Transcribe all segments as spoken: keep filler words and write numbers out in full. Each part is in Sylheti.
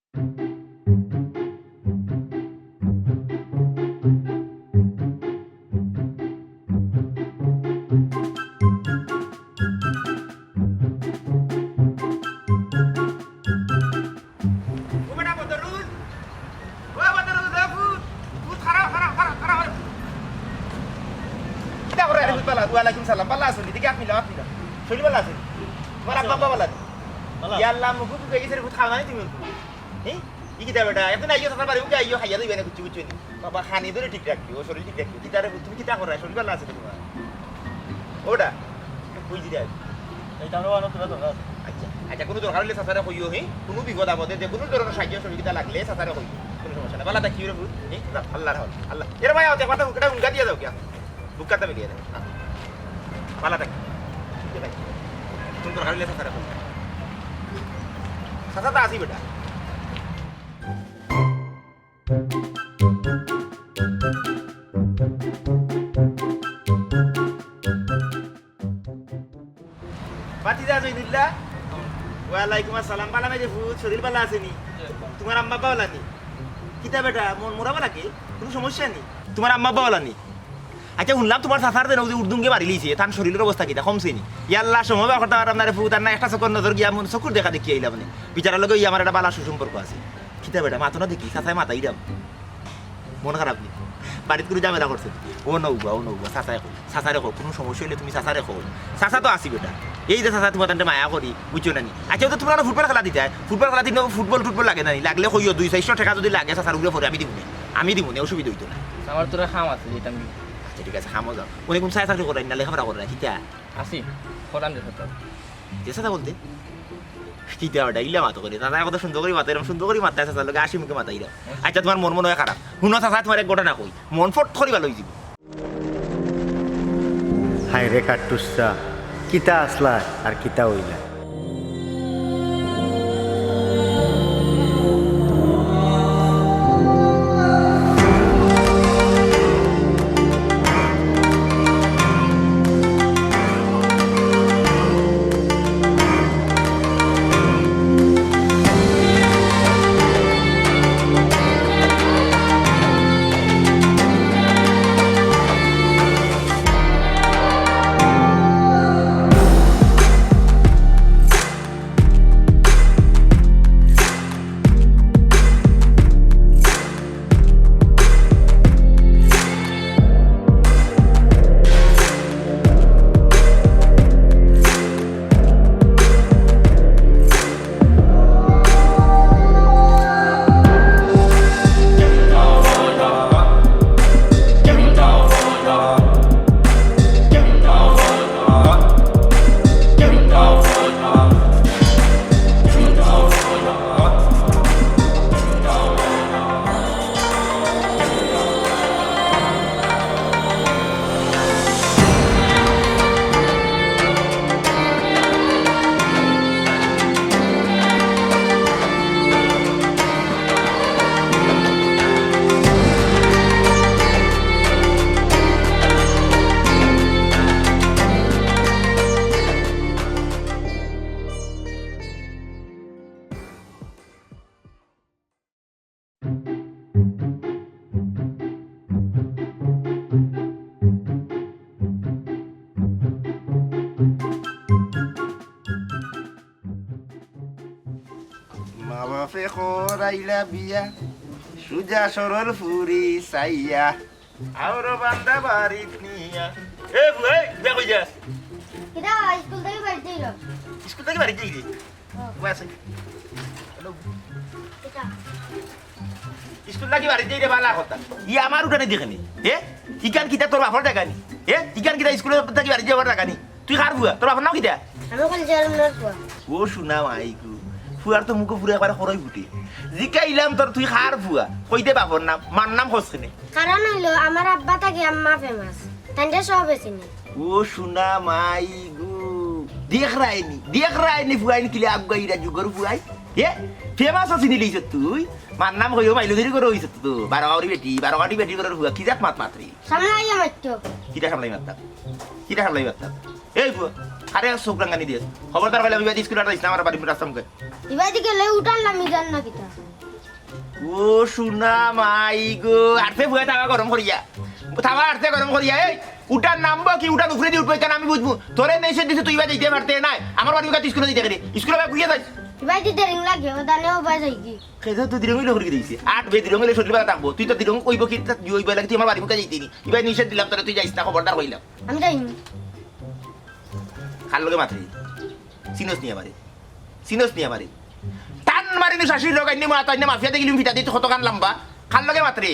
ও বেটা বদরুল, ও বদরুল, ও পুত, পুত, খাড়া, খাড়া, খাড়া, খাড়া অও। কিতা করো আরে পুত, ভালা? ওয়ালাইকুম সালাম, ভালা আছো নি? দেখি আপনি লও, আপনি লও। শরীর ভালা আছে? তোমার আব্বা আব্বা ভালা আছে? ভালা। ইয়া আল্লাহ, মুখ ফুক হয়ে গেছে রে পুত, খাও না নি তুমি? হ্যাঁ? ই কিতা বেটা? এখন আইও, চাচার বাড়ি মুখে আইও, খাইয়া দিবে না, বুঝছো, বুঝছো নি? বাবা, খানি ধরে ঠিক রাখিও, শরীর ঠিক রাখিও। কিতা রে পুত, তুমি কিতা করো? শরীর ভালা আছে তো তোমার? ওটা? কই দিলে আইও? এইটা আরো আনো, তোরা দরকার আছে। আচ্ছা, আচ্ছা, কোনো দরকার হইলে চাচারে কইও, হে? কোনো বিপদ আপদে যে কোনো ধরনের সাহায্য সহযোগিতা লাগলে চাচারে কইও। কোনো সমস্যা নাই। ভালা থাকিও রে পুত। হে? যা, আল্লাহর হাওলা, আল্লাহ। এরে ভাই, আও, দেখো, দেখো, উঙ্গা দিয়া যাও কিয়া? বুকাটা মিলিয়ে দেও। ভালা থাকি। ঠিক আছে। কোনো দরকার হইলে চাচারে কইও। চাচা তো আছি বেটা। ভাতিজা জয়দুল্লাহ। ওয়ালাইকুম আসসালাম। ভালা নাই রে পুত, শরীর ভালা আছে নি? তোমার আম্মা আব্বা ভালা নি? কিতা বেটা, মন মরা ভালা কি? কোনো সমস্যা নি? তোমার আম্মা আব্বা ভালা নি? আচ্ছা, শুনলাম তোমার চাচার যেন ওই যে উর্দুঙ্গে মারি লিছে, তান শরীরের অবস্থা কিতা, কমছে নি? ইয়াল্লা, সময় বার করতে পারলাম না রে পুত, আর না একটা চকুর নজর গিয়া মন চকুর দেখা দেখিয়া আইলাম নে। বিচারার লগে ওই আমার একটা ভালা সুসম্পর্ক আছে। কিতা বেটা, মাতো না দেখি, চাচায় মাতাই দাম। মন খারাপ নি? বাড়িত কোনো ঝামেলা করছে নি? ও নৌবা, ও নৌবা, চাচায় কই। চাচারে কও, কোনো সমস্যা হইলে তুমি চাচারে কও। চাচা তো আছি বেটা। এই যে চাচা তোমার তান্তে মায়া করি, বুঝছো না নি? আচ্ছা, ও তো তোমরা ফুটবল খেলা দিতে হয়। ফুটবল খেলা দিতে ফুটবল টুটবল লাগে না নি? লাগলে কইও, দুই চারশো টাকা যদি লাগে চাচার উপরে পড়ে, আমি দিব নি। আমি দিব নি, অসুবিধা হইতো না। আমার তোরা কাম আছে, যেতাম কি? আচ্ছা, ঠিক আছে, কামো যাও। উনি কোন চাকরি করেন না, লেখাপড়া করেন না, কিতা? আছি, করান যে চাচা। যে চাচা বলতে? কিতা ওটা, ইলা মাতো করে। চাচা কত সুন্দর করে মাতে, এরকম সুন্দর করে মাতে, চাচার লগে হাসি মুখে মাতে, এরকম। আচ্ছা, তোমার মন মনে হয় খারাপ। শুনো চাচা, তোমার এক ঘটনা কই। মন ফট করি ভালা হয়ে যাবে। হায় রে কাট্টুসা, কিতা আসলা আর কিতা হইলা? মা বাপে করাইলা বিয়া, সুজা সরল ফুরি চাইয়া, আওরো বান্দা বাড়িত নিয়া। এ বুয়া, এ, বিয়া কই যাস? কিতা, স্কুল থাকি বাড়িত যাইরাম। স্কুল থাকি বাড়িত যাইরে? ও। বুয়া আছে। হ্যালো। কিতা? স্কুল থাকি বাড়িত যাইরে, ভালা কথা। ই আমার উঠানে দেখে নি। এ? ইখান কিতা তোর বাপর জাগা নি? এ? ইখান কিতা স্কুল থাকি বাড়িত যাইবার জাগা নি? তুই কার ফুয়া? তোর বাপর নাম কিতা? আমি কলেজের ফুয়া। ও সোনা মাই গো। ফুয়ার তো মুখো ফুরে একবারে খরই ফুটে। জিকাইলাম তোর তুই কার ফুয়া? কইতে বাপর নাম, মার নাম কস কেনে? কারণ অইলো আমার আব্বা থাকি আম্মা famous। তানরে সবে চিনে। ও সোনা মাই গো। দেখরায়নি, দেখরায়নি ফুয়াইন কিলা আগুয়াইরা যুগর ফুয়াইন। এ? Famous ও চিনি লিছস তুই? মার নাম কইও মাইলো দেরি করে অইছে তো। বারো কাউরি বেটি, বারো কাউরি বেটি করার ফুয়া। কি জাত মাত মাতরে? সামনে আইয়া মারতো। কিতা সামলাই মারতাম? কিতা সামলাই মারতাম? এই ফুয়া, আরে চোখ রাঙানি দিস। খবরদার কইলাম, ইবাদি স্কুল আর যাইস না, আমার বাড়ির রাস্তা মুখে। ইবাদি গেলে উঠান লামি যান না কিতা? ও সোনা মাই গো, আরতে ফুয়া তাওয়া গরম করিয়া, তাওয়া আরতে গরম করিয়া। এই উঠার নামবো কি, উঠার উপরে দি উঠবো, ইখান আমি বুঝমু। তোরে নিষেধ দিছে, তুই ইবায় যাইতে পারতে নায়। আমার বাড়ি মুখে তুই স্কুলো যাইতে গেলে, স্কুলো ভাই ঘুরিয়ে যাইস। ইবায় দি দেরিং লাগে, ও দানে ও ভাই যাই কি? খেতে তো দিরং অইলে করি দিছে। আট বে দিরং অইলে শরীর ভালা থাকবো। তুই তো দিরং কইবো কি, তা দিও ইবায় লাগে, তুই আমার বাড়ি মুখে যাইতে নি। ইবায় নিষেধ দিলাম তোরে, তুই যাইস না, খবরদার কইলাম। আমি যাইনি। কার লগে মাতরে? চিনস নি আমারে? চিনস নি আমারে? টান মারি নু শাশুড়ি লগে আইনে মাথা আইনে মাফিয়া দেখিলিম ফিতা দিতে কতখান লম্বা। কার লগে মাতরে?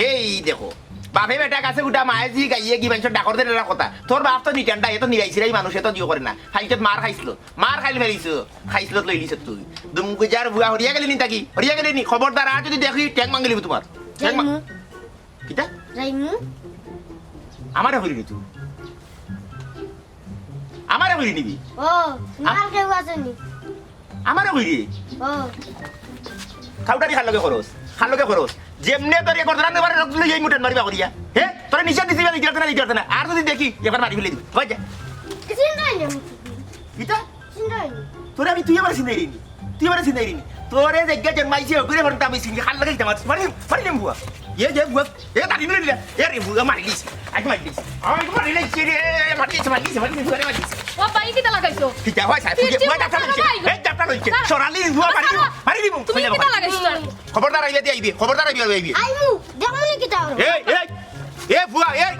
এই দেখো, বাপে বেটা গাছে উঠা মায়ে জি গাইয়ে কি মানুষের ডাকর দের এরা কথা। তোর বাপ তো নিটান্ডা, এ তো নিরাইছিরাই মানুষ, এ তো জিও করে না। ফাইলতে মার খাইছিল, মার খাইল ফেলিছ, খাইছিল লইলিছ তুই। দুম গুজার বুয়া হরিয়া গেলি নি তাকি? হরিয়া গেলি নি? খবরদার আর যদি দেখি ট্যাং মাঙ্গিলিব তোমার। ট্যাং মা-, যাইমু। কিতা? যাইমু। আমারে কইলি নি তুই? আমারে কইলি নিবি? ও, তোমার কেউ আছে নি? আমারে কইলি? ও। খাউটানি কার লগে খরচ? কার লগে খরচ? যেমনে তোর এ করতে না, এবারে রক্ত লইয়া এই মুঠেন মারিবা করিয়া। হে? তোরে নিষেধ দিছি, ইবায় দিতে না, দিতে না। আর যদি দেখি, এবার মারি ফেলে দিবি। কই যা? চিন্তা নেই। কিতা? চিন্তা নেই। তোরে আমি, তুই আমারে চিনাই রে নি। তুই আমারে চিনাই রে নি। তোরে জায়গা জন্মাইছে, ওগুরে ফোনটা আমি চিনি। কার লগে দিতাম? মারি, মারি নিম বুয়া। এ যে বুয়া, এ তারি মিলে দিলা। এ রে বুয়া, মারি দিস। আজ মারি দিস। আজ মারি দিস রে, মারি দিস, মারি দিস, মারি দিস, মারি দিস। ও ভাই, কিতা লাগাইছো? কিতা হয় সাহেব? তুই বুঝে, চুপ ওই ডাক্তার কর, লইছে। ভাই। এই ডাক্তার লইছে। না, সরালি বুয়া মারি দিমু, মারি দিমু। তুমি কিতা লাগাইছো তার? খবরদার আইবে দি আইবে, খবরদার আইবে, আইবে। আইমু, দেখমু নি কিতা অইবো। এই, এই, এ বুয়া, এই।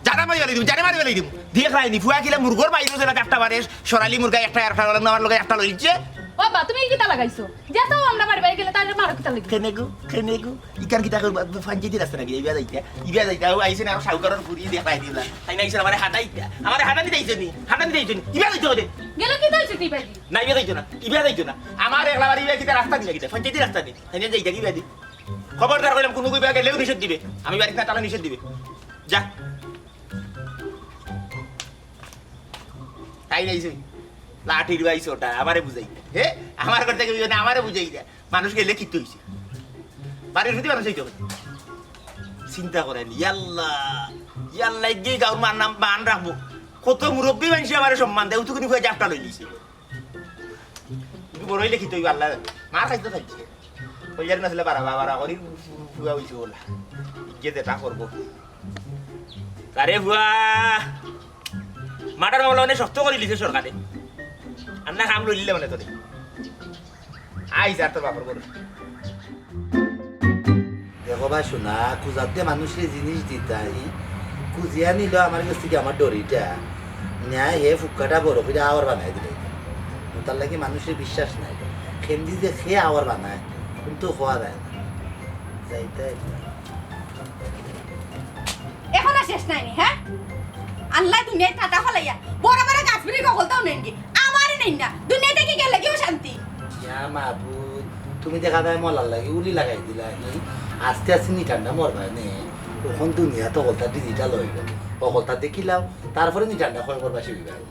জানে মারি ফেলাই দিমু, জানে মারি ফেলাই দিমু। দেখ রাইনি, ফুয়া কিলা মুরগর বাইরে যেলা একটা বারে, সরালি মুরগা একটা আর একটা লড়ন আমার লগে একটা লড়িছে। ও বা, তুমি কিতা লাগাইছো? যেতাও আমরা বাড়ি বাড়ি গেলে তাইলে মারো কিতা লাগি? কেনে গো, কেনে গো? ইকার কিতা করবা? ফাঞ্চাইতি রাস্তা নাকি? ইবা যাইতা, ইবা যাইতা। ও আইছে না, আর সাউকারর ফুরি দেখ রাই দিলা। তাই না, আইছে আমারে হাঁটাইতা। আমারে হাঁটা দিতে আইছে নি? হাঁটা দিতে আইছে নি? ইবা যাইতো দে। গেলে কিতা অইছে তুই বাড়ি? না, ইবা যাইতো না। ইবা যাইতো না। আমার একলা বাড়ি ইবা কিতা রাস্তা দিলা কিতা? ফাঞ্চাইতি রাস্তা নি। তাই না, যাইতা কিবা দি? খবরদার কইলাম, কুনু কিবা গেলেও নিষেধ দিবে। আমি বাড়িত না, তাহলে নিষেধ দিবে। যা। তাই নাইছে। লাঠির বাইছ ওটা, আমারে বুঝাই। হে? আমার ঘর থেকে বুঝাই না, আমারে বুঝাই দেয়। মানুষ গেলে কিতা অইছে? বাড়ির প্রতি মানুষ অইতে হবে। চিন্তা করেন, ইয়াল্লা, ইয়াল্লা, গিয়ে গাউর মান নাম, মান রাখবো। কত মুরব্বী মানুষে আমারে সম্মান দেয়, উতুকুনি ফুয়া জাপটা লই লিছে। একটু বড় অইলে কিতা অইবো আল্লাহ জানে। মার খাইতে খাইছে। কইয়ার না ছিল বাড়া, বাড়া করি ফুয়া অইছে বলা। ইকে যেটা করবো। আরে ফুয়া, মার্ডার মামলা অনেক শক্ত করি লিছে সরকারে। আর না কাম লইলে মানে তোরে। আই যা তোর বাপর বড়। দেখো বা সোনা, কুজাত দিয়া মানুষরে জিনিস দিতায়, কুজিয়া নিলো আমার গেছ থাকি আমার ডরিটা, নেয় হে ফুক্কাটা বড় করি আওয়ার বানাই দিলে। তার লাগি মানুষরে বিশ্বাস নাই, কেমদি যে কে আওয়ার বানায়, কিন্তু কওয়া যায় না। যাইতায়। অখন আর শেষ নায় নি, হে? আল্লায় দুনিয়াত ঠাটা ফালাইয়া বড় বড় গাছ বিড়ি হকলতাউ নেইন গি, আমারে নেইন না। দুনিয়া থাকি গেলে গিও শান্তি। ইয়া মাবুদ, তুমি দেখা যায় মলার লাগি উলি লাগাই দিলায় নি। আস্তে আস্তে নিটান্ডা মরবায় নে। অখন দুনিয়াত হকলতা digital অইবো, হকলতা দেখিলাও, তারপরে নিটান্ডা কয় করবা শিখিবায়।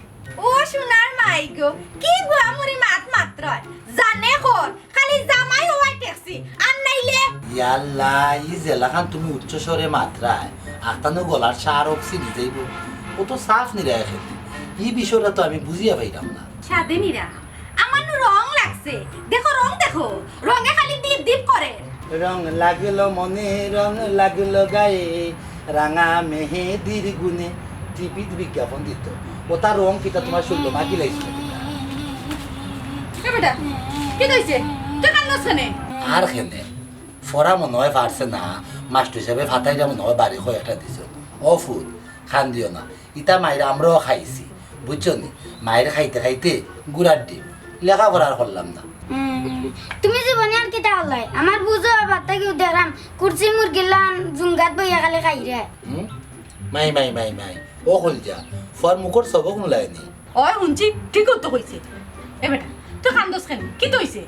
ও সোনার মাই গো, কি বুয়া মুড়ি মাত মাত্রয়। জানে কর, খালি জামাই হওয়ায় ঠেকছি, আর নাইলে। ইয়াল্লা, ই যেলাখান তুমি উচ্চ স্বরে মাতরায়, আখতানো গলার সার অক্সি দিতেইব। ও তো সাফ নিরায় খেতে। ই বিষয়টা তো আমি বুঝিয়া পাইলাম না। সাদে নিরা, আমার নু রং লাগছে। দেখো রং দেখো, রঙে খালি দীপ দীপ করে। রং লাগলো মনে, রং লাগলো গায়ে, রাঙা মেহেদির গুণে। টিভিত বিজ্ঞাপন দিত। ওটা রং কিতা তোমার শুনলো, বাকি লাগছে। এ বেটা, কিতা অইছে? তুই কান্দস কেনে? আর কেনে? ফড়া মনে হয় পারছে না, মাস্টর হিসাবে ফাতাইটা মনে হয় বাড়ি কয় একটা দিছে। ও ফুত, কান্দিও না। ইতা মাইর আমরাও খাইছি, বুঝছো নি? মাইর খাইতে খাইতে গুড়ার ডিম, লেখাপড়া আর করলাম না। হুম, তুমি জীবনে আর কিতা করলায়? আমার বুঝো আবার তাকে দেখলাম, কুরসি মুরগিলান জুঙ্গাত বইয়া খালি খাইরে। হুম? মাই, মাই, মাই, মাই। ও কইলজা, ফুয়ার মুখর সবক নুলায়নি। ওই হুনছি, ঠিক তো কইছে। এ বেটা, তুই কান্দস কেনে? কিতা অইছে?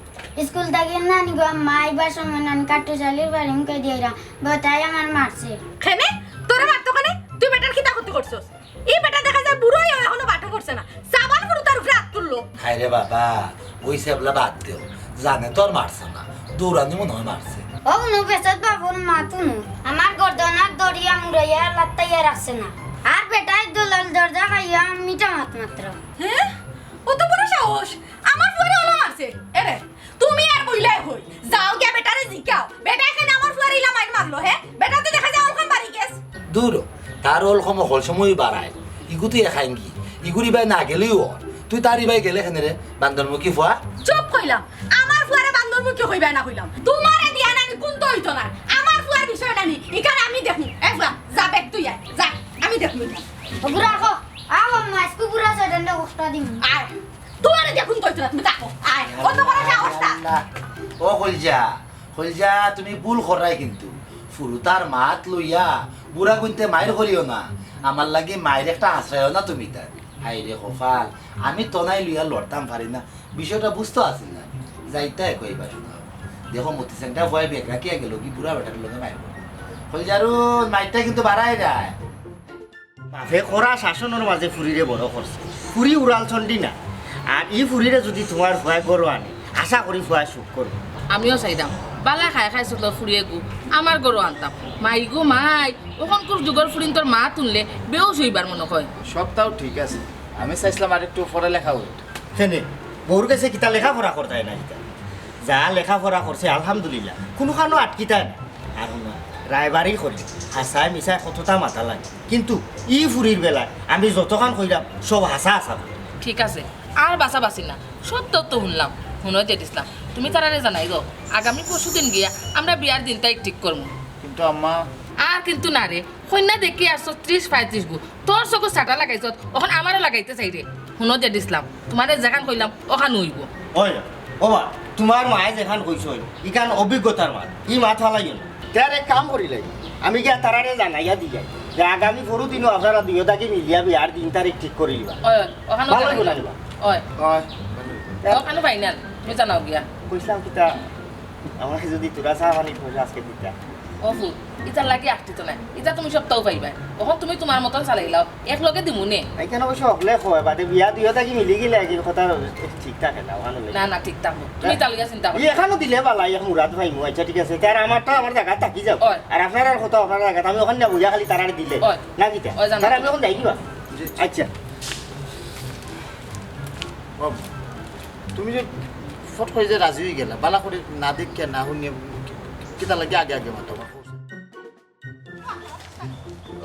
স্কুল থাকি নানি গো, মাই বা সময় নান কাট্টুশালির বাড়ি মুখে দিয়া আইরা, বেটায় আমার মারছে। কেনে? তোরে মারতো কেনে? তুই বেটার কিতা ক্ষতি করছস? ই বেটা দেখা যায় বুড়া অইয়া এখনো বাটো পড়ছে না। সাবান ফুরু তার উপরে আত তুললো। হায় রে বাবা, ওই সেবলা বাদ দেও। জানে তো আর মারছে না। দৌড়ানি মনে হয় মারছে। ও হুনো, বেসাত বাবুর মাত হুনো। আমার গর্দনাত দড়িয়া মুড়াইয়া লাত্তাইয়া রাখছে না। আর বেটায় দলাল দরজা খাইয়া মিঠা মাত মাত্র। হ্যাঁ? অত বড় সাহস? আমার ফুয়ারে অলা মারছে? এরে, তুমি আর কইলায় কই? যাও গিয়া বেটারে জিকাও। বেটায় দূর, তার অল কম অকল সময় বাড়ায়। ইগু তুই একাইঙ্গি, ইগুর ইবায় না গেলেও অর। তুই তার ইবায় গেলে কেনে রে, বান্দরমুখী ফুয়া? চুপ কইলাম। আমার ফুয়ারে বান্দরমুখী কইবায় না কইলাম। তুমারে দিয়া নানি কুন্তা অইতো না। আমার ফুয়ার বিষয় নানি, ইখান আমি দেখমু। এ ফুয়া, যা বেগ তুই আয়, যা, আমি দেখমু ইখান। ও বুড়া কো, আ মাম্মা, আইজকু বুড়া শয়তানরে কষ্ট দিমু। আয়, তুমারে দিয়া কুন্তা অইতো না, তুমি থাকো। আয়, অত বড় সাহস তার। আল্লাহ। ও কইলজা, কইলজা, তুমি ভুল কররায় কিন্তু। ফুরুতার মাত লইয়া বুড়া গুনতে মাইর করিও না। আমার লাগি মাইর একটা আশ্রয়ও না তুমি তার। হায় রে কপাল, আমি তনাই লইয়া লড়তাম পারি না। বিষয়টা বুঝতো আছিল না। যাইতায় কইবা শোনা। দেখো মতিসেংটা ভয় বেগ রাখিয়া গেল কি বুড়া বেটার লগে মাইর করবো। কইলজারু, মাইরটা কিন্তু বাড়ায় যায়। বাফে করা শাসনর মাঝে ফুরিরে বড় করছে। ফুরি উড়াল চন্ডি না। আর ই ফুরিরে যুদি তুমার ফুয়ায় গরো আনে, আশা করি ফুয়ায় সুখ করবো। আমিও চাইতাম, বালা খাই খাই চলো ফুরিয়ে গু, আমার গরো আনতাম। মাই গো মাই, অখনকুর যুগর ফুরিন্তর মাত হুনলে বেউস অইবার মনো কয়। সবতাউ ঠিক আছে, আমি চাইছলাম আর একটু পড়ালেখা অউক। কেনে, বউর গেছে কিতা লেখাপড়া করতায় না কিতা? যা লেখাপড়া করছে আলহামদুলিল্লাহ, কুনুখানো আটকিতায় না। আর হুনো, রায়বারি করি, হাছায় মিছায় কততা মাতা লাগে, কিন্তু ই ফুরির বেলায় আমি যতখান কইরাম সব হাছা হাছা। ঠিক আছে, আর বাছাবাছি না, সত্য তো হুনলাম। হুনো জেড ইসলাম, তুমি তারারে জানাই দেও, আগামী পরশু দিন গিয়া আমরা বিয়ার দিনটা ঠিক করমু। কিন্তু আম্মা। আর কিন্তু না রে, কইন্যা দেখি আইছস ত্রিশ পঁয়ত্রিশ গু, তোর চকুত ছাটা লাগাইছত, অখন আমারও লাগাইতে চাইরে। হুনো জেড ইসলাম, তুমারে যেখান কইলাম, অখান অইবো। ওই, ওবা, তুমার মায়ে যেখান কইছইন, ইখান অভিজ্ঞতার মাত, ই মাত ফালাইও না। তে আর এক কাম করিলাই, আমি গিয়া তারারে জানাইয়া দিলাই যে আগামী পরশু দিনও আপনারা দুইও থাকি মিলিয়া বিয়ার দিন তারিখ ঠিক করিলিবা। ওই, অখানও ভালা জানাই। অইলো না নি বা? ওই। ওই। অখানও ফাইনাল, তুমি জানাও গিয়া। কইছলাম কিতা, আমারে যুদি থুড়া চা পানির পয়সা আইজকে দিতা। ও ফুত, ইতার লাগি আটতিতো নায়, ইতা তুমি সপ্তাহ পাইবায়। অখন তুমি তুমার মতন চালাইলাও, এক লগে দিমু নে। ইখান অবশ্য হকলে কয়, বাদে বিয়া দুইও থাকি মিলি গেলে এক কথা ঠিক থাকে না, অখান অইলে। না, না, ঠিক থাকবো। তুমি ইতা লইয়া চিন্তা করো। ই এখানো দিলে বালা, এক মুরাদ পাইমু, আচ্ছা ঠিক আছে। তে আর আমারটা আমার জাগাত থাকি যাউক। ওই। আর আপনারার কথা আপনারার জাগাত, আমি অখান না বুঝা খালি তারারে দিলে। ওই। না কিতা? ওই, জানো। তারা আমি অখন যাই কিবা? আচ্ছা। বাবু, তুমি যে ফট করি যে রাজি অইগেলা, বালা করি না দেখিয়া না হুনিয়া, কিতা লাগি আগে আগে মাতো আমার?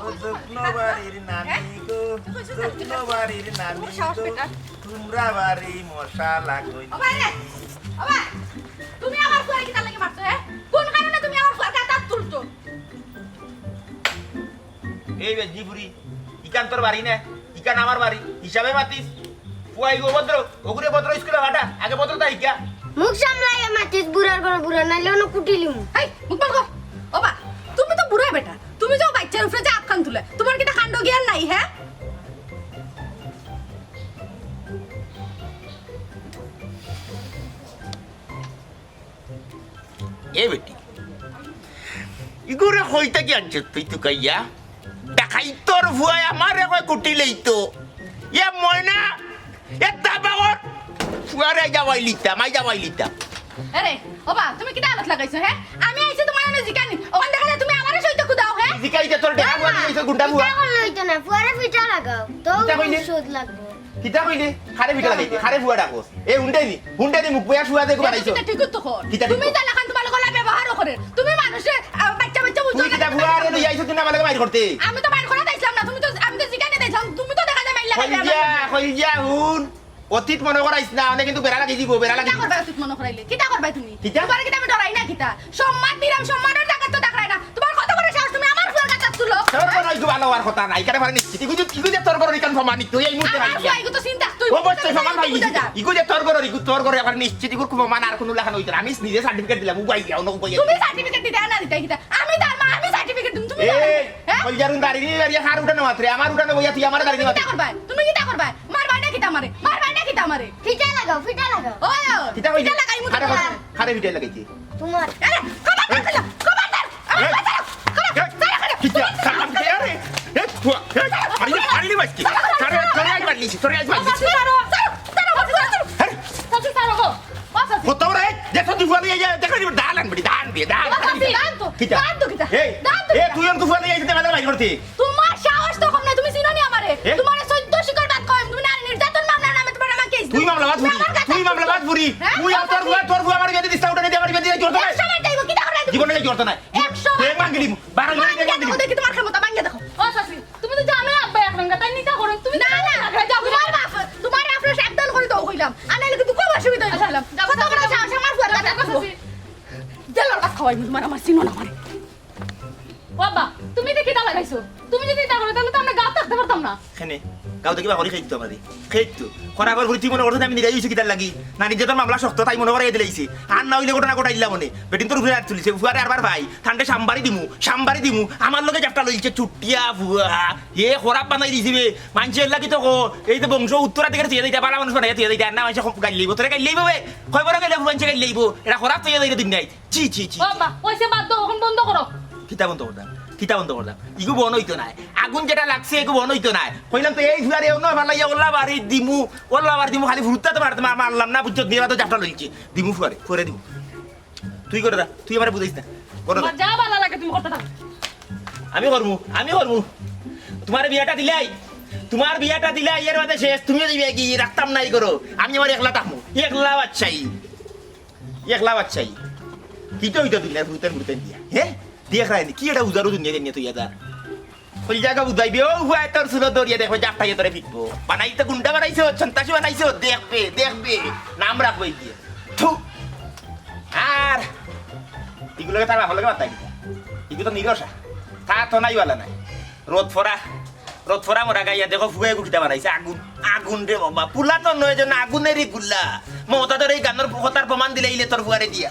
ও যত্ন বাড়ির নানি গো, যত্ন বাড়ির নানি গো, তোমরা বাড়ি মশা লাগাই। ও ভাই রে, ও ভাই, তুমি আমার ফুয়ারে কিতা লাগি মারছো, হে? কোন কারণে তুমি আমার ফুয়ার গায়ে আত তুলছো? এই বেটি ফুরি, ইখান তোর বাড়ি না, ইখান আমার বাড়ি, হিসাবে মাতিস। ফুয়া ইগু অভদ্র, অগুরে ভদ্র স্কুলে পাঠা, আগে ভদ্রতা হিকা। মুখ সামলাইয়া মাতিস, বুড়ার ঘরো বুড়া, নাইলে অনো কুটিলিমু। এই, মুখ বন্ধ কর। ওবা, তুমি তো বুড়া বেটা, তুমি যে বাইচ্চার উপরে যে আতখান তুলে, তুমার কিতা কাণ্ড জ্ঞান নাই, হে? এ বেটি, ইগুরে কই থাকি আনছস তুই তুকাইয়া? ডাকাইতর ফুয়ায় আমারে কয় কুটিলাইতো। এ ময়না, এ দাবাওর ফুয়ারে আইজা বাইলিতাম, আইজা বাইলিতাম। আরে, ওবা, তুমি কিতা আলত লাগাইছো, হে? আমি আইছি তুমার এনে জিকানি, অখন দেখা যায় তুমি আমারে সইতে কুদাও, হে? জিকাইতে তোর ডেকা ফুয়া না। জিকাইছো গুন্ডা ফুয়া। কিতা করলে অইতো না, ফুয়ারে ফিটা লাগাও, তো কিতা কইলে? সুদ লাগবো। কিতা কইলে? কারে ফিটা লাগাইতে? কারে ফুয়া ডাকস? এ হুন্ডে নি, হুন্ডে নি মুখ বইয়া ফুয়া দেখো বানাইছো। কিতা ঠিক তো কর। কিতা ঠিক তুমি কর। তাহলে খান তুমার লগে ব্যবহারও করে। তুমি মানুষে, আ, বাইচ্চা বাইচ্চা বুঝো তুই না। কিতা ফুয়া আরে লই আইছো তুই না আমার লগে মাইর করতে? আমি তো মাইর করাত আইছলাম না, তুমি তো, আমি তো জিকানি দিছলাম, তুমি তো দেখা যায় মাইর লাগাইবে কইল আমার যা, লগে। কইল যা, হুন। অতীত মনো করাইস না, অনে কিন্তু বেড়া লাগি দিব, বেড়া লাগি কিতা দিব। করবা অতীত মনো করাইলে? কিতা করবা তুমি? কিতা? তুমারে কিতা আমি ডরাই না কিতা? সম্মান দিলাম, সম্মানর জাগাত তো দেখরায় না। তুমার কত বড় সাহস, তুমি আমার ফুয়ার গায়ে আত তুলো? তোর ঘরো ইগু ভালা অওয়ার কথা নায়, ইখান পারে নিশ্চিত। ইগু যে, ইগু যে তোর ঘরো ইখান প্রমাণিত, এই মুহূর্তে আমার পারে ফুয়া ইগু তো চিন্তা তুই অবশ্যই প্রমাণ পাই। ইগু যা। ইগু যে তোর ঘরো, ইগু তোর ঘরো এখন নিশ্চিত, ইগুর প্রমাণ আর কুনু লাখান অইতো না। আমি নিজে certificate দিলাম, উবাই দিয়া, অনো উবাই দিয়া। তুমি certificate দিতে না দিতে কিতা? আমি তার মা, আমি certificate দিমু, তুমি এই, জানো না? হে? কইল যারুন দাড়ি নিয়ে দাঁড়িয়ে হার উঠানো মাত্রে, আমার উঠানো বইয়া তুই আমার দাড়ি নিয়ে তুমি কিতা মাত্রে। করবা? তুমি কিতা করবা? মারবায় না কিতা আমারে? মারবায় না কিতা আমারে? ফিটা লাগাও, ফিটা লাগাও। ওই, ওই, কিতা কইলি? ফিটা লাগাইমু তো। কারে, কারে ফিটা লাগাইছি? তুমার। আরে, খবরদার, খবরদার। আরে, এই, ছাড়ো, খবরদার, এই, ছাড়ো, ছাড়ো। কিতা? ছাড়ো, ছাড়ো। আরে, এই, তুই, এই, আরে, আরে, আরে, মারছি। ছাড়ো, ছাড়ো, তোরে আজ মারলিছি, তোরে আজ মারলিছি। ছাড়ো, ছাড়ো, ছাড়ো, ছাড়ো, ছাড়ো। আরে। ছাড়ো, ছাড়ো গো। ও, ছাড়ো। কত বড়, এই, দেখো, তুই ফুয়ালে, এই, দেখো, এই, দাঁড়ান, বেটি, দাঁড়ান, বেটি, দাঁড়ান। ও, ছাড়ো, দাঁড়ান তো। কিতা? দাঁড়ান তো, কিতা? এই, দাঁড়ান তো, এই, কিতা? তুই অনকু ফুয়ালে, এই, দেখো, মাথা বাইর করতে। তুমার সাহস তো কম না, তুমি চিনো নি আমারে? এ? তুমারে চৌদ্দ শিকর ভাত খাওয়াইমু, তুমি নারী নির্যাতন মামলার নামে তুমার নামে case দিমু। তুই মামলা বাদ ফুরি, তুই মামলা বাদ ফুরি। হে? তুই আর তোর ফুয়া, তোর ফুয়া আমার বিয়া দিস না, উঠে দে, আমার বিয়া দিস না, জোর করে। একশো বার যাইবো, কিতা করবে? জীবনে জোর তো নাই। একশো বার। ব্যাংক ভাঙি দিমু, বারো জনে ব্যাংক ভাঙি দিমু। দেখি তুমার ক্ষমতা, ভাঙিয়া দেখো। হয়, তোমার আমার চিনো না মানে। ও আব্বা, তুমি এটা কিতা লাগাইছো? তুমি যদি ইতা করো, তাহলে তো আমরা গাঁও থাকতে পারতাম না। কেনে? গাঁও থাকি বাকরি খাইতো আমারে। খাইতো। খরাপর ফুড়ি তুই মনে করছো আমি নিরাই অইছি কিতার লাগি? না, নিজে তোর মামলা শক্ত, তাই মনে করে দিলাইছে। আর না অইলে ঘটনা ঘটাইলাম মনে। বেটিন তোর উপরে হাত তুলিছে, ফুয়ারে আরবার ভাই। ঠান্ডে সাম্বারি দিমু, সাম্বারি দিমু। আমার লগে জাপটা লইছে চুটিয়া ফুয়া। এ খরাপ বানাই দিছি বে। মানষে এর লাগি তো কো, এই যে বংশ উত্তরাধিকার তুই দিতা, বালা মানুষ বানাইয়া তুই দিতা, আর না মানষে গাইল লইব। তোরে গাইল লইব বে। কয় বড় গেলে মানষে গাইল লইব। এটা খরাপ তুই দিতা দুনিয়ায়। ছি, ছি, ছি, ও ছি। আব্বা, কইছে বাদ দাও, এখন বন্ধ করো। কিতা বন্ধ করতাম? কিতা বন্ধ করতাম? ইগু বন্ধ অইতো নায়। আগুন যেটা লাগছে, ইগু বন্ধ অইতো নায়। কইলাম তো এই ফুয়ারে অন্য ফালাইয়া ওল্লা বাড়ি দিমু, ওল্লা বাড়ি দিমু, খালি ফুরুত্তা তো মারতে মার-, মারলাম না, বুঝছো? দিয়ে তো জাফটা লইছি। দিমু ফুয়ারে, ফুয়ারে দিমু। তুই করে দা, তুই আমারে বুঝাইস না। করে দা। তোমার যা ভালা লাগে তুমি করতে থাকো। আমি করমু, আমি করমু। তোমার বিয়াটা দিলাই, তোমার বিয়াটা দিলাই, এর বাদে শেষ। তুমিও দিবে কি রাখতাম নাই করো। আমি আমার একলা থাকমু, একলা বাচ্চাই। একলা বাচ্চাই। কিতা অইতো দুনিয়ার ফুরুতান ফুরুতান দিয়া? হে? দেখ রায়নি, কি এটা উজারো দুনিয়া দুনিয়া তুই এটা? কই জাগা বুঝাইবে, ও হুয়া তোর চুলো দরিয়া দেখবে, জাপটাইয়া তোরে ফিকবো। বানাইতে গুন্ডা বানাইছো, সন্ত্রাসী বানাইছো, দেখবে, দেখবে। নাম রাখবো এই দিয়ে। থু। আর ইগুলোকে তার বাপর লগে মাতাই দিতা। ইগু তো নিরসা। তা তো নাই বালা নাই। রোদ ফরা, রোদ ফরা মরা গাইয়া দেখো ফুয়ে গুটিটা বানাইছে। আগুন, আগুন রে বাবা। পুলা তো নয় যেন আগুনেরই গুল্লা। মমতা তোর এই গানোর কথার প্রমাণ দিলে ইলে তোর ফুয়ারে দিয়া।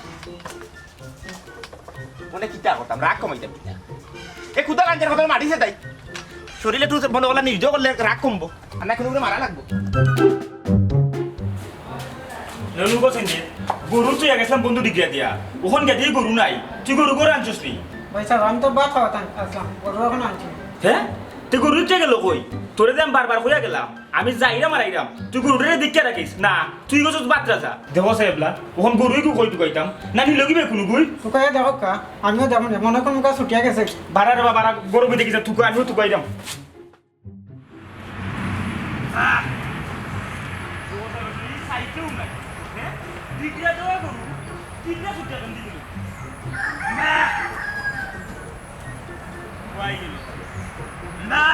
মনে কিতা করতাম, রাগ কমাইতাম কিতা? এ কুদা গাঞ্জার কথা মারিছে তাই। শরীরে একটু মনে করলে নির্জ করলে রাগ কমবো। আর না কোনো মারা লাগবো। ননু বসেন যে, গরু তুই গেছিলাম বন্ধু ডিগিয়া দিয়া। ওখান গেতেই গরু নাই। তুই গরু করে আনছিস নি? ভাই সাহেব, আমি তো ভাত খাওয়াতাম আসলাম। গরু এখন আনছি। হ্যাঁ? তুই গরু উঠে গেল কই? তোরে যে আমি বারবার কইয়া গেলাম। আমি যাইরাম আর আইরাম, তুই গরুটারে দেখিয়া রাখিস। না, তুই গেছস বাতরা যা। দেখো সাহেবলা, ওখান গরুই গু কই তুকাইতাম? না নিল কি বে কোনো গুই? তুকাইয়া দেখো কা, আমিও দেখো না, মনে হয় কোনো কাজ ছুটিয়া গেছে। বাড়া রে বাবা, বাড়া, গরু বিদে গেছে, তুকা, আমিও তুকাইরাম। আহ! এই সাইডেও নাই। হ্যাঁ? দিগরা দেওয়া গরু, দিগরা ছুটিয়া কেন দিবি? না! কই গেল? না!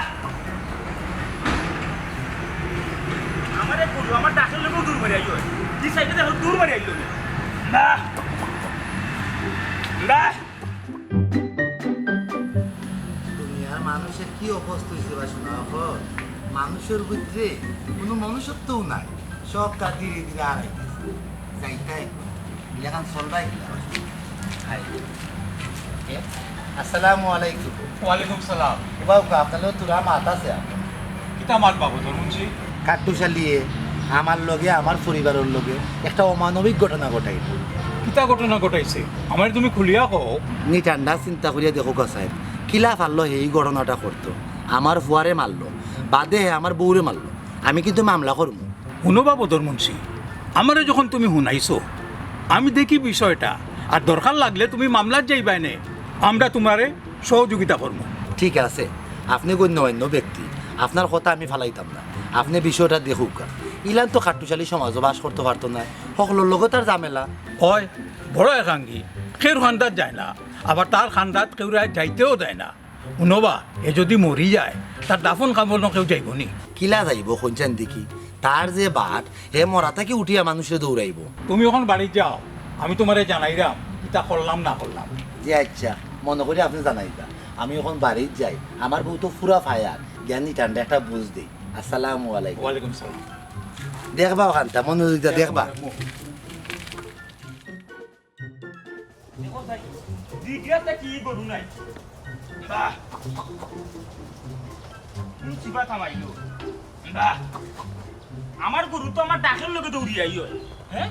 আমারে কইলো, আমার ডাকের লোকেও দৌড় মারি আইলো। কি সাইডে দেখো, দৌড় মারি আইলো। না! না! দুনিয়ার মানুষের কি অবস্থা হইছে বা শোনা অখন? মানুষের ভিতরে কোনো মনুষ্যত্বও নাই, সবটা ধীরে ধীরে হারাই গেছে। যাইতাই এখন। ইলাখান চলবাই কিলা? হাই। এ, আসসালামু আলাইকুম। ওয়ালাইকুম সালাম। বাবু, আপনার লগে থুড়া মাত আছে আপনার। কিতা মাত বাবু, ধর্মুঞ্চি? কাট্টুশালিয়ে আমার লগে, আমার পরিবারের লগে একটা অমানবিক ঘটনা ঘটাইল। কিতা ঘটনা ঘটাইছে? আমারে তুমি খুলিয়া কও। নি ঠান্ডা চিন্তা করিয়া দেখো গা সাহেব, কিলা পারলো এই ঘটনাটা করতো? আমার ফুয়ারে মারলো, বাদে হে আমার বউরে মারলো। আমি কিন্তু মামলা করমু। হুনো বাবু ধর্মুঞ্চি, আমারে যখন তুমি হুনাইছো, আমি দেখি বিষয়টা, আর দরকার লাগলে তুমি মামলাত যাইবায় নে, আমরা তোমারে সহযোগিতা করমু। ঠিক আছে, আপনি গণ্যমান্য ব্যক্তি, আপনার কথা আমি ফালাইতাম না। আপনি বিষয়টা দেখুক। ইলান তো কাট্টুশালি সমাজও বাস করতে পারতো না, হকলর লগে তার ঝামেলা। অয়, বড় একাঙ্গী, কেউর খান্দাত যায় না, আবার তার খান্দাত কেউরে যাইতেও দেয় না। হুনো বা, এ যদি মরি যায়, তার দাফন কাফনও কেউ যাইবো নি? কিলা যাইবো, কইনচাইন দেখি? তার যে বাট, হে মরা থাকি উঠিয়া মানুষরে দৌড়াইবো। তুমি অখন বাড়িত যাও, আমি তোমারে জানাইরাম, কিতা করলাম না করলাম। জি আচ্ছা, মনো করি আপনে জানাইবা। আমি অখন বাড়িত যাই, আমার বউ তো পুরা ফায়ার, গিয়া নি ঠান্ডা একটা বুঝ দেই। আসসালামু আলাইকুম। ওয়ালাইকুম সালাম। দেখবা অখানটা, মনোযোগ দিয়া দেখবা। দেখো চাই, দিগিয়াতে কি গরু নাই? বাহ! কোন চিবা থামাইলো? বাহ! আমার গরু তো আমার ডাকের লগে দৌড়ি আইও। হ্যাঁ?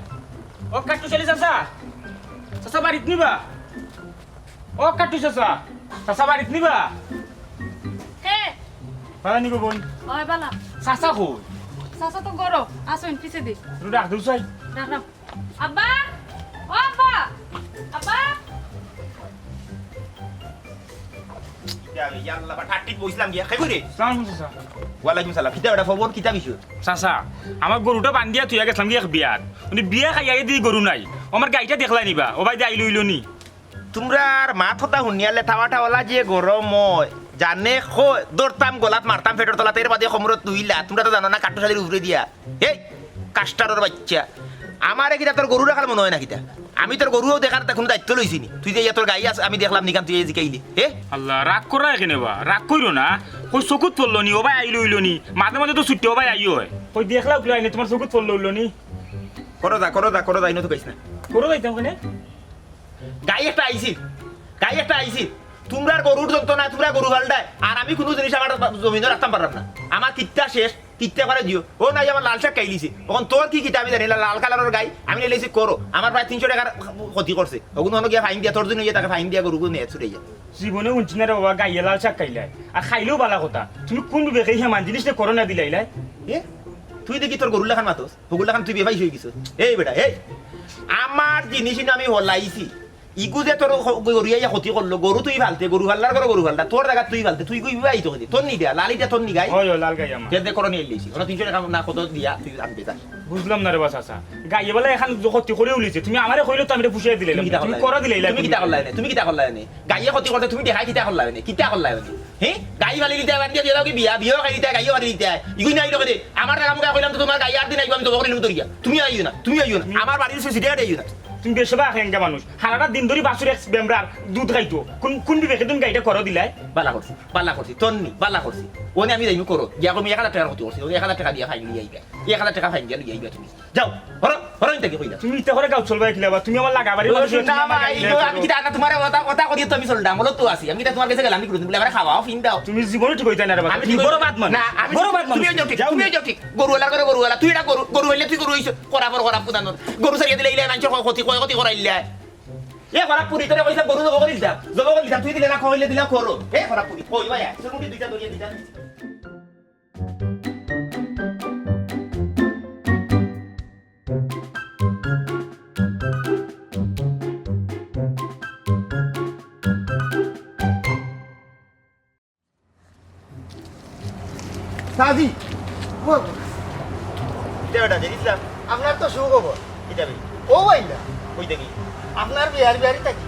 ও কাট্টুশালি চাচা, চাচা বাড়িত নিবা? ও কাট্টু চাচা, চাচা বাড়িত নিবা? কে? বালা নিব বই। ওই বালা। চাচা কই? চাচা তো গরো, আসুন পিছে দি। একটু ডাক দেও চাই। ডাক দাও। আব্বা! ও আব্বা! আব্বা! ইয়া, ইয়া আল্লাহ, বা ঠাট্টিত বইছিলাম গিয়া, খাইবো রে? সালাম চাচা। ওয়ালাইকুম সালাম। কিতা বেটা খবর, কিতা বিষয়? চাচা, আমার গরুটা বান্ধিয়া থইয়া গেছিলাম গিয়া এক বিয়াত। উনি বিয়া খাইয়া দি গরু নাই। ও আমার গাইটা দেখলাই নিবা। ও ভাই দে আইলো ইলো নি। তোমরার মাত কথা হুনিয়ালে থাওয়া থাওয়ালা যে গরম অয়, জানে কয়, ধরতাম গলাত মারতাম পেটর তলাত, এর বাদে কোমরত তুইলা, তোমরা তো জানো না কাট্টুশালির উপরে দিয়া। এই, কাস্টারর বাচ্চা, আমারে কিতা তোর গরু রাখাল মনো অয় না কিতা? আমি তোর গরুও দেখার তা কুনু দায়িত্ব লইছি নি? তুই যে ইয়া তোর গাই আছে, আমি দেখলাম নি কান তুই এই জিকাইলি, হে? আল্লাহ, রাগ করা কেনে বা? রাগ কইরো না। কই চকুত পড়লো নি, ও ভাই আইলো অইলো নি। মাঝে মাঝে তো ছুট্টি ও ভাই আইও অয়। কই দেখলাও কিলা আইনে, তুমার চকুত পড়লো অইলো নি? করো যা, করো যা, করো যা, ইনো তো কইস না। করো যাইতাম কেনে? গাই একটা আইছিল, গাই একটা আইছিল। তুমরার গরুর যন্ত্রণায় তুমরা গরু ফালডায়, আর আমি কুনু জিনিস আমার জমিনো রাখতাম পারলাম না। আমার কিত্তা শেষ, কিত্তা করে দিও। ও নাই, আমার লাল শাক খাইলিছে। অখন তোর কি কিতা আমি জানি না, লাল কালারর গাই, আমি নিলাইছি করো। আমার প্রায় তিনশো টেকার ক্ষতি করছে। অগুন অনো গিয়া ফাইন দিয়া, তোর জন্য গিয়া তাকে ফাইন দিয়া গরুগু নিয়া ছুটে যা। জীবনে হুনছি না রে বাবা, গাইয়ে লাল শাক খাইলায়। আর খাইলেও বালা কথা। তুমি কুন বিবেকে হে মান জিনিস নে করো না দিলাইলায়? এ? তুই দেখি তোর গরুর লাখান মাতস, হগুর লাখান তুই বেফাইস অই গেছস। এই বেটা, এই, আমার জিনিস ইনো আমি হলাইছি। ইগু যে তোর খ-, গরু আইয়া ক্ষতি করলো, গরু তুই ফালতে, গরু ফাললার ঘরো গরু ফালতা, তোর জাগাত তুই ফালতে, তুই কই বিবাহিত হইলি? তোর নি দেয়া, লাল ইটা তোর নি গাই? হয়, হয়, লাল গাই আমার। তে দে করো নিয়ে লিছি। ওরা তিনশো টেকা না কত দিয়া তুই আনবে যা। বুঝলাম না রে বা চাচা। গাইয়ে বেলা এখান যে ক্ষতি করে উলিছে, তুমি আমারে কইলে তো আমি এটা পুষিয়ে দিলে। তুমি কিতা তুমি করলা? করো দিলে, তুমি কিতা করলা এনে? তুমি কিতা করলা এনে? গাইয়ে ক্ষতি করতে তুমি দেখাই কিতা করলা এনে? কিতা করলা এনে? হে? গাই ফালি দিতে, বাদ দিয়ে দাও কি বিয়া, বিয়াও খাই দিতে, গাইও ফালি দিতে। ইগুই নাই লোকে দে। আমার জাগা মুখে কইলাম তো তুমার গাই আর দিন আইবো, আমি তো বকরি নিমু দরিয়া। তুমি আইও না, তুমি আইও না। আমার বাড়ির সে সিটে আইও না। তুমি বেশবা আখেঙ্গা মানুষ। হারাটা দিন ধরি বাছুর এক বেমরার দুধ খাইতো। কোন, কোন বিবেকে তুমি গাইটা করো দিলায়? বালা করছি, বালা করছি, তন্নি, বালা করছি। ওনে আমি যাইমু করো। গিয়া কমি এক হাজার টেকার ক্ষতি করছি। ওনে এক হাজার টেকা দিয়া ফাইন লইয়া আইবা। এক হাজার টেকা ফাইন দিয়া লইয়া আইবা তুমি। যাও, হরো, হরো ইন থাকি কইলা। তুমি ইতা করে গাউ চলবায় কিলা বা? তুমি আমার লাগা বাড়ির ওই মানুষ, না তুমি আমার ভাই, গায়ে ইগো, আমি কিতা না তুমারে কথা, কথা কইয়া তো আমি চললাম। বলো তো আছি। আমি কিতা তুমার গেছে গেলাম নি কুনদিন? বলে আমারে খাওয়াও, ফিন দাও। তুমি জীবনে ঠিক অইতা না রে বা। আমি তুমি ঠিক বড় বাদ মানুষ। না, আমি যাও ঠিক, না। তুমিও যাও ঠিক, যাও তুমিও না। যাও ঠিক। গরুওয়ালার ঘরো গরুওয়ালা, তুই এটা গরু, গরু হইলে তুই গরু হইছ। করা পর করা পুদানোর। গরু ছাড়িয়ে দিলে ইলা মানষে ক্ষতি, ক্ষতি করাইলে। এ করা পুরি তোরে কইছে গরু জব করি দিতা। জব করি দিতা, তুই দিলে না, খাওয়াইলে দিলা করো। এ করা পুরি, কই ভাই, তুই মুঠি দুইটা ধরিয়ে দিতা। সাজি, ও, কিতা বেটা, দেখিস না? আপনার তো সুখবর। কিতা বে? ও ভাই না। কই থাকি? আপনার বিয়ার বিয়ারি থাকি।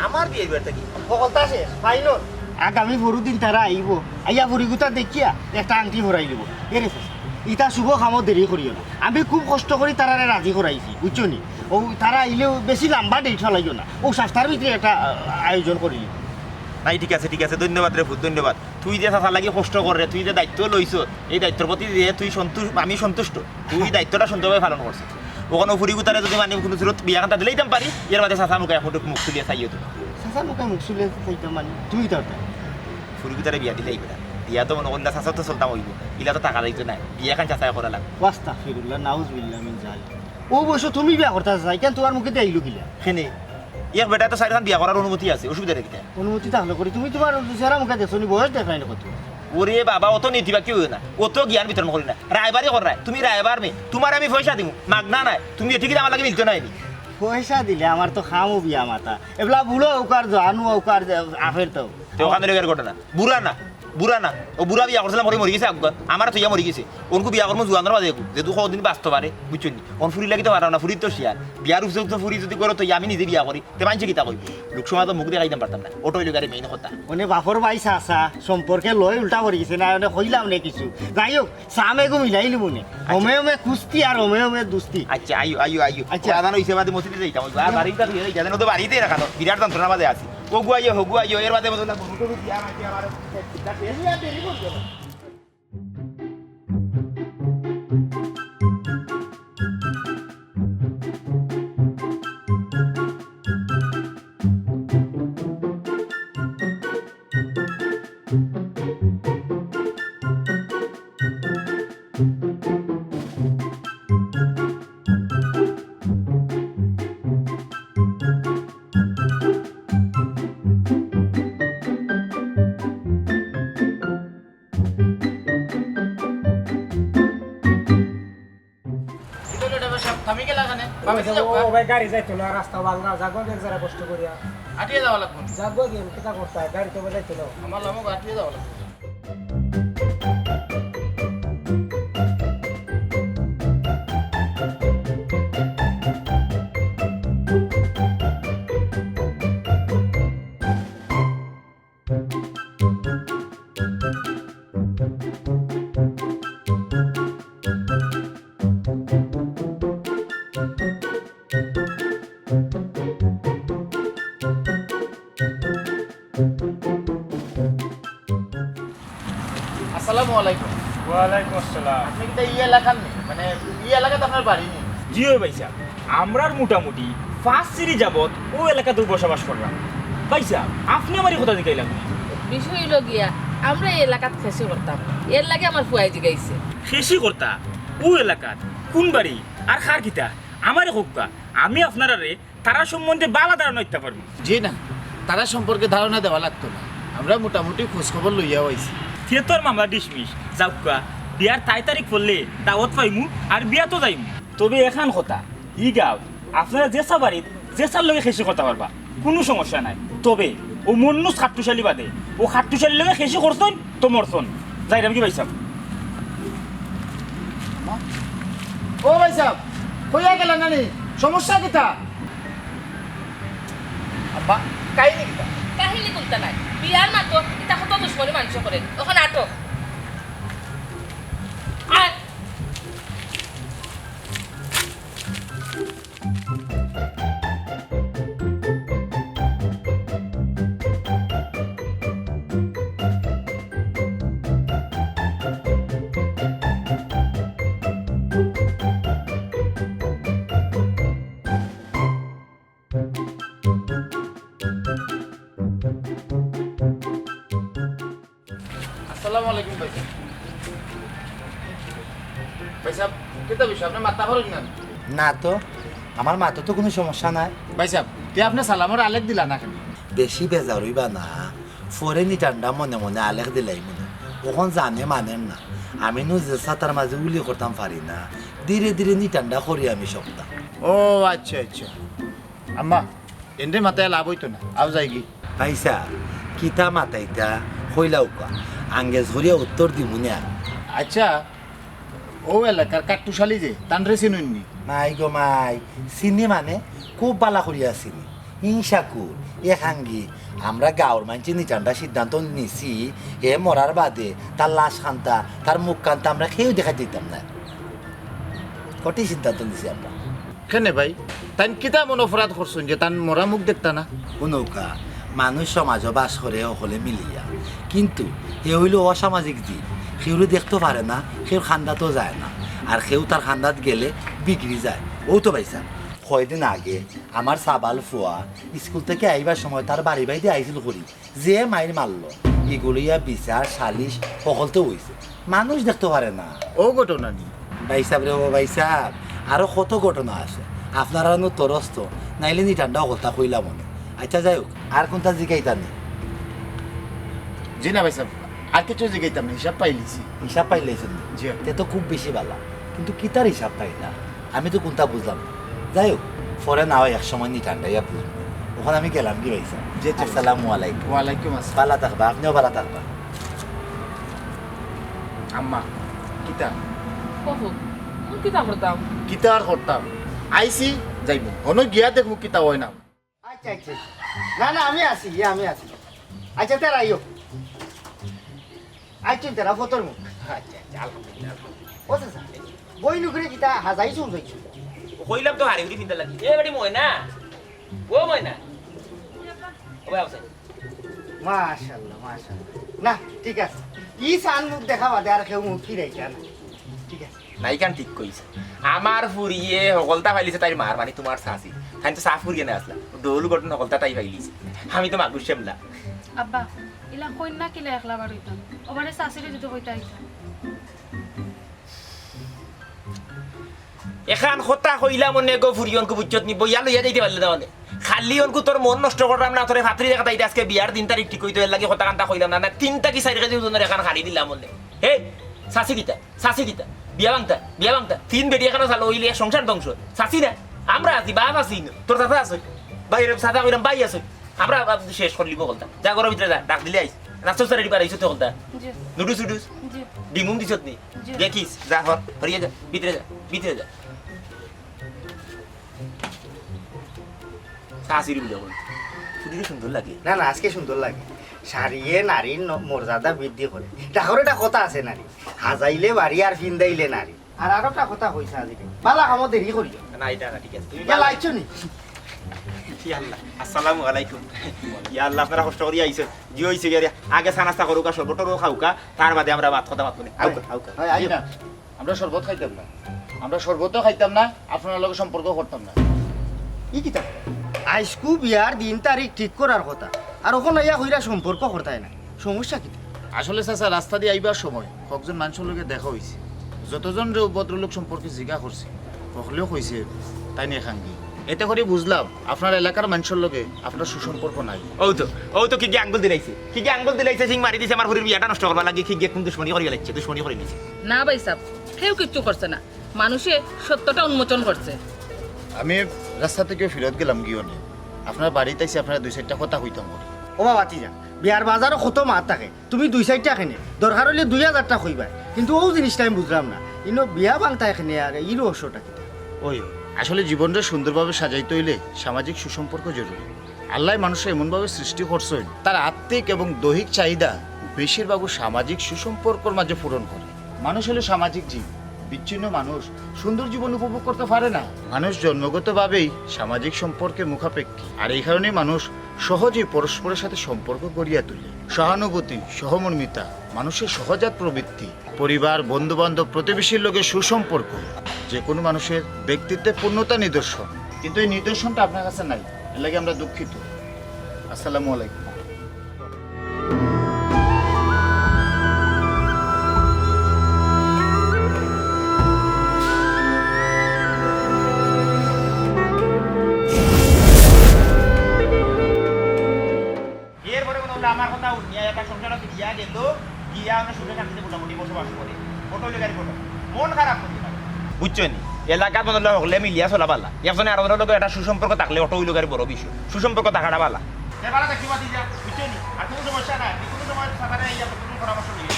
আমার বিয়ার বিয়ারি থাকি? হকলতা শেষ, ফাইনাল। আগামী পরুদিন তারা আইবো, আইয়া ফুরিগুতা দেখিয়া একটা আংটি ফরাই দিব। এরে চাচা, ইতা শুভ কামো দেরি করিও না। আমি খুব কষ্ট করি তারারে রাজি করাইছি, বুঝছো নি? ও তারা আইলেও বেশি লম্বা ডেট ফালাইও না, ও সপ্তাহর ভিতরে একটা, আহ, আয়োজন করি। নাই, ঠিক আছে, ঠিক আছে, ধন্যবাদ রে ফুত, ধন্যবাদ। তুই যে চাচার লাগি কষ্ট কররে, তুই যে দায়িত্ব লইছস, এই দায়িত্বর প্রতি যে তুই সন্তুষ-, আমি সন্তুষ্ট। তুই দায়িত্বটা সুন্দরভাবে পালন করছস। অখন ফুরিগুতারে যদি মানে কুনু সুরত বিয়া খান্তা দিলাইতাম পারি, এর বাদে চাচা মুখে এখন মুখ তুলিয়া চাইও তুমি। চাচা মুখে মুখ তুলিয়া চাইতাম মানে, তুমি তার তাই। ফুরিগুতারে বিয়া দিলাই বেটা। বিয়া তো মনে করলা চাচা তো চলতাম অইবো। ইলা তো টাকা যাইতো না। বিয়া খান চাচায় করা লাগবো। আস্তাগফিরুল্লাহ, নাউজুবিল্লাহ মিন জালিক। ও বয়স তুমি বিয়া করতা চাই, কেন তোমার মুখে দিয়ে আইলো কিলা? কেনে? এক বেটা তো চাইরখান বিয়া করার অনুমতি আছে, অসুবিধা রে কিতা? অনুমতি তাহলে করি, তুমি তোমার চেহারা মুখে দেখছো নি, বয়স দেখাই না কত? ওরে বাবা, অত নীতি বাকি হইও না, অত জ্ঞান বিতরণ করি না। রায়বারি কর রায়, তুমি রায়বার মেয়ে, তোমার আমি পয়সা দিমু, মাগনা নায়, তুমি এটি কিনা আমার লাগে মিলতো নায় নি। পয়সা দিলে আমার তো খামো বিয়া মাথা, এবলা বুড়ো অউক আর জানো অউক আর আফের তো। তে অখান লইয়া ঘটনা। বুড়া না, বুড়া না। ও বুড়া বিয়া করছিলাম, মরি, মরি গেছে আগুন। আমার তো ইয়া মরি গেছে। অনকু বিয়া করমু জুয়ানর মাঝে একু। যেহেতু কদিন বাঁচতো পারে, বুঝছো নি? অন ফুরি লাগি তো পারা না, ফুরি তো শিয়ার। বিয়ার উপযুক্ত ফুরি যদি করো, তো আমি নিজে বিয়া করি। তে মানষে কিতা কইবো? লোক সমাজে মুখ দেখাইতাম পারতাম না। অটাউ অইলো গিয়া main কথা। অনে বাপর ভাই চাচা, সম্পর্কে লয় উল্টা পড়ি গেছে না, অনে কইলাম না কিছু। যাই হোক, সামে গো মিলাইলিমু নে। হমে হমে কুস্তি আর হমে হমে দুস্তি। আচ্ছা, আইও, আইও, আইও। আচ্ছা। ও আজান অইছে বাদে মসজিদে যাইতাম। অইবো। আর বাড়ির কাছে যাইতাম, যাইতাম, তো বাড়িতে রাখা তো। বিরাট যন্ত্রণা বাদে আছি। ও গো আইও, হো গো আইও, এর বাদে মতো না গরু টরু দিয়া মাইতে আমার দেরি করিও না। কিতা অইলো driver সাব, থামি গেলা কেনে? ও ভাই, গাড়ি যাইতো না, রাস্তা ভাঙ্গা, যাগো এক জাগা কষ্ট করিয়া। আটিয়া যাওয়া লাগবো। যাগো গিয়া, কিতা করতা, গাড়ি তো যাইতো না। আমার লামো আটিয়া যাওয়া লাগবো। আসসালামু আলাইকুম। ওয়ালাইকুম আসসালাম। আপনি কিতা ই এলাকার নি? মানে, ই এলাকাত আপনার বাড়ি নি? জি অয় ভাইসাব, আমরার মোটামুটি পাঁচ সিরি যাবত অউ এলাকাত বসবাস কররাম। ভাইসাব, আপনে আমারে কথা জিকাইলা নি? বিষয় অইলো গিয়া, আমরা ই এলাকাত খেশি করতাম, এরলাগি আমার ফুয়ায় জিগাইছে। খেশি করতা? অউ এলাকাত? কুন বাড়ি? আর কার কিতা? আমারে কউক্কা, আমি আপনারারে তারার সম্বন্ধে বালা ধারণা দিতা পারমু। জি না, তারার সম্পর্কে ধারণা দেওয়া লাগতো না, আমরা মোটামুটি খোঁজ খবর লইয়াউ আইছি। তে তো আর মামলা ডিসমিস। যাউক্কা, বিয়ার তাই তারিখ পড়লে দাওয়াত পাইমু আর বিয়াত যাইমু। তবে এখান কথা, ই গাঁও, আপনারা যেছা বাড়িত যেছার লগে খেশি করতা পারবা, কুনু সমস্যা নাই। তবে অউ মন্নুস খাট্টুশালী বাদে, অউ খাট্টুশালীর লগে খেশি করছইন তো মরছইন। যাইরাম গি ভাইসাব? ও ভাইসাব, কইয়া গেলা না নি? সমস্যা কিতা? আব্বা, কাহিনী কিতা? কাহিনী কুন্তা নাই। বিয়ার মাতো ইতা কত দুশমনি মানষে করে। অখন আটো। আয়। আসসালামু আলাইকুম ভাইসাব। ভাইসাব, কিতা বিষয়? আপনে মাততা পারইন না? না তো, আমার মাতো তো কুনু সমস্যা নাই। ভাইসাব, তে আপনে সালামর আলেক দিলা না কেনে? বেশি বেজার অইবা না, পরে নি ঠান্ডা মনে মনে আলেক দিলাইমুনে। অখন জানে মানের না, আমি নু যে ছাতার মাঝে উলি করতাম পারি না, ধীরে ধীরে নি ঠান্ডা করি আমি সবতা। ও আচ্ছা আচ্ছা। আম্মা, এনরে মাতাইয়া লাভ অইতো না, আও যাইগি। ভাইসাব, কিতা মাতাইতা কইলাউক্কা, আঙ্গেজ করিয়া উত্তর দিমুনে। আচ্ছা, অউ এলাকার কাট্টুশালী যে, তানরে চিনইন নি? মাই গো মাই, চিনি মানে? খুব বালা করিয়া চিনি। হিংসাকুর, একাঙ্গি। আমরা গাঁওর মাইনষে নি ঠান্ডা সিদ্ধান্ত নিছি, হে মরার বাদে তার লাশ খান্তা, তার মুখ খান্তা আমরা কেউ দেখাইতাম না। কঠিন সিদ্ধান্ত নিছি আমরা। কেনে ভাই, তাইন কিতা এমন অপরাধ করছইন যে তান মরা মুখ দেখতা না? হুনউক্কা, মানুষ সমাজো বাস করে হকলে মিলিয়া, কিন্তু হে অইলো অসামাজিক জীব। কেউরে দেখতো পারে না, কেউর খান্দাতো যায় না, আর কেউ তার খান্দাত গেলে বিগড়ি যায়। অউ তো ভাইসাব, কয়দিন আগে আমার সাবাল ফুয়া স্কুল থাকি আইবার সময় তার বাড়ি বাইদি আইছিল করি, যে মাইর মারলো, ইগু লইয়া বিচার সালিশ হকলতে অইছে, মানুষ দেখতো পারে না। অউ ঘটনা নি? ভাইসাব রে, ও ভাইসাব, আরো কত ঘটনা আছে, আপনারা নু তরস্ত, নাইলে নি ঠান্ডা হকলতা কইলামনে। আচ্ছা যাই হউক, আর কুন্তা জিকাইতা নি? জি না ভাইসাব, আর কিচ্ছু জিকাইতাম না, হিসাব পাইলিছি। হিসাব পাইলাইছইন নি? জি। তে তো খুব বেশি বালা, কিন্তু কিতার হিসাব পাইলা? আমি তো কুন্তা বুঝলাম না। যাই হউক, পরে না অয় এক সময় নি ঠান্ডা অইয়া বুঝমু। অখন আমি গেলাম গি ভাইসাব। জি, জি। আসসালামু আলাইকুম। ওয়ালাইকুম আসসালাম। বালা থাকবা, আপনেও বালা থাকবা। আম্মা, কিতা? কও, অখন কিতা করতাম? কিতা আর করতাম? আইছি, যাইমু। হনো গিয়া দেখমু কিতা অয় না। আচ্ছা, আচ্ছা। না, না, আমি আছি, ইয়া, আমি আছি। আচ্ছা, তেরা আইও। আইছো তেরা ফতর মুখ। আচ্ছা, আচ্ছা, আলহামদুলিল্লাহ, আলহামদুলিল্লাহ। ও চাচা, বইন অগুরে কিতা হাজাই চুল যাইছো? কইলাম তো হাড়ি হুড়ি ফিন্দা লাগি। এ বেটি ময়না। ও ময়না। ও ভাই, আও চাই। মাশাআল্লাহ, মাশাআল্লাহ। না, ঠিক আছে। ই চান মুখ দেখা বাদে আর কেউ মুখ ফিরাইতা না। ঠিক আছে। না, ইখান ঠিক কইছে। আমার ফুরিয়ে হকলতা পাইলিছে তাইর মার, মানে তুমার চাচি। তাইন তো সাফ ফুরিয়ে না আছলা। দৌল গঠন হকলতা তাই পাইলিছে। আমি তো মাগুর শ্যামলা। আব্বা, ইলা কইন না কিলা একলা বারইতাম। ওবারে চাচিরে যদি কইতা আইতা। এখান কথা কইলামনে গো ফুরি অনকু বুঝছত নি, বইয়া লইয়া যাইতে পারলে না মানে। খালি অনকু তোর মন নষ্ট করলাম না, তোরে ফাতরি দেখাত আইতে আজকে বিয়ার দিন তারিখ ঠিক অইতো, এরলাগি কথা কান্তা কইলাম না, না তিনটা কি চাইর কেজি ওজনর এখান হাড়ি দিলামনে। হে, চাচি কিতা? চাচি কিতা? বিয়া ভাংতা, বিয়া ভাংতা। তিন বেটি এখানো চালো অইলে এক সংসার ধ্বংস। চাচি না, আমরা আছি, বাপ আছি না। তোর চাচা আছে? ভাই, এরকম চাচা কইলাম, ভাই আছে। আমরা আবার শেষ করলি বকলতা। যা ঘরর ভিতরে যা, ডাক দিলে আইস। নাস্তা উস্তা রেডি করাইছো তো হকলতা? জি। নুডলস উডলস? জি। ডিম উম দিছত নি? জি। দেখিস, যা হর, হরিয়ে যা, ভিতরে যা, ভিতরে যা। চাচির বুলে বল। ফুরিরে সুন্দর লাগে। না, না, আজকে সুন্দর লাগে। শাড়িয়ে নারীর ন-, মর্যাদা বৃদ্ধি করে। ডাকর একটা কথা আছে নারী, হাজাইলে বাড়ি আর ফিন্দাইলে নারী। আর আরো একটা কথা কইছে আজি, বালা কামো দেরি করিও না। না, এটা না, ঠিক আছে। তুমি ইয়া বালা লাইছো নি? ইয়া আল্লাহ, আসসালামু আলাইকুম। ইয়া আল্লাহ, আপনারা কষ্ট করি আইছেন। জি অইছে গিয়া রে, আগে চা নাস্তা করুক্কা, শরবত টরবত খাউক্কা, তার বাদে আমরা মাত কথা মাতমু নে। আউক্কা, আউক্কা। ভাই, আই না। আমরা শরবত খাইতাম না। আমরা শরবতও খাইতাম না, আপনার লগে সম্পর্ক করতাম না। ই কিতা? আইজকু বিয়ার দিন তারিখ ঠিক করার কথা, আর অখন আইয়া কইরা সম্পর্ক করতায় না। সমস্যা কিতা? আসলে চাচা, রাস্তা দি আইবার সময় কয়েকজন মানষর লগে দেখা অইছে। যতজনরে ভদ্রলোক সম্পর্কে জিগা করছি, হকলেউ কইছে তাইন একাঙ্গী। এতে করি বুঝলাম আপনার এলাকার মানষর লগে আপনার সুসম্পর্ক নাই। অউ তো, অউ তো কিগে আঙ্গুল দিলাইছে, কিগে আঙ্গুল দিলাইছে, সিং মারি দিছে, আমার ফুরির বিয়াটা নষ্ট করবার লাগি কিগে কুন দুশমনি করি লাইছে, দুশমনি করি নিছে। না ভাইসাব, কেউ কিচ্ছু করছে না, মানুষে সত্যটা উন্মোচন করছে। আমি রাস্তা থাকিউ ফিরত গেলাম গিয়া অনে, আপনার বাড়িত আইছি, আপনারে দুই চাইরটা কথা কইতাম করি। ও বাবা, ভাতিজা, বিয়ার বাজারো কত মাত থাকে, তুমি দুই চাইরটা কেনে, দরকার অইলে দুই হাজারটা কইবায়, কিন্তু অউ জিনিসটা আমি বুঝলাম না, ইনো বিয়া ভাংতায় কেনে আর ই রহস্যটা কিতা? অই, আসলে জীবনরে সুন্দরভাবে সাজাইতে অইলে সামাজিক সুসম্পর্ক জরুরি। আল্লায় মানুষরে এমনভাবে সৃষ্টি করছইন, তার আত্মিক এবং দৈহিক চাহিদা বেশিরভাগউ সামাজিক সুসম্পর্কর মাঝে পূরণ করে। মানুষ অইলো সামাজিক জীব, বিচ্ছিন্ন মানুষ সুন্দর জীবন উপভোগ করতে পারে না। মানুষ জন্মগতভাবেই সামাজিক সম্পর্কের মুখাপেক্ষী, আর এই কারণেই মানুষ সহজেই পরস্পরের সাথে সম্পর্ক গড়িয়া তোলে। সহানুভূতি, সহমর্মিতা, মানুষের সহজাত প্রবৃত্তি, পরিবার, বন্ধু-বান্ধব, প্রতিবেশীর লগে সুসম্পর্ক যে কোনো মানুষের ব্যক্তিত্বের পূর্ণতা নিদর্শন। কিন্তু এই নিদর্শনটা আপনার কাছে নাই, এর লাগি আমরা দুঃখিত। আসসালামু আলাইকুম। এরপরে মনে হলো আমার কথা হুনিয়া একটা সংসারও ফিরিয়া গেল, গিয়া আমরা সুখে শান্তিতে মোটামুটি বসবাস করে। অটো অইলো গাড়ি অটো। মন খারাপ করতে পারে। বুঝছো নি? এলাকাত মনে হলো হকলে মিলিয়া চলা বালা। একজনে আরোজনর লগে একটা সুসম্পর্ক থাকলে অটো অইলো গাড়ি বড় বিষয়। সুসম্পর্ক থাকাটা বালা। এ বালা দেখি বাতি যা, বুঝছো নি? আর কোনো সমস্যা নাই। যে কোনো সময় সকালে আইয়া কোনো পরামর্শ নিয়ে।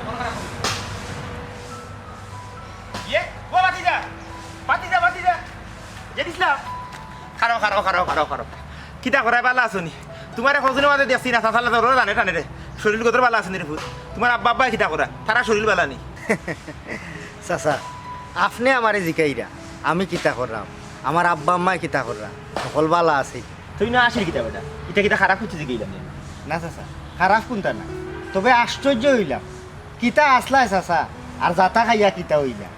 মন খারাপ করতে পারে। ইয়ে, ও বাতি যা। বাতি যা, বাতি যা। জেনিস না? খাড়ো, খাড়ো, খাড়ো, খাড়ো, খাড়ো। কিতা করায়, বালা আছো নি? তুমারে কতদিনর মাঝে দেখছি না, চাচার লগে জানে টানে রে। শরীর কত বালা আছে নি রে পুত? তুমার আব্বা আম্মায় কিতা করা? তারার শরীর বালা নি? চাচা, আপনে আমারে জিকাইরা, আমি কিতা কররাম? আমার আব্বা আম্মায় কিতা কররা? হকল বালা আছে। তুই না আসিল কিতা বেটা? ইটা কিতা খারাপ কিছু জিকাইলাম নি? না চাচা, খারাপ কুনতা না। তবে আশ্চর্য অইলাম। কিতা আছলায় চাচা, আর যাতা খাইয়া কিতা অইলা?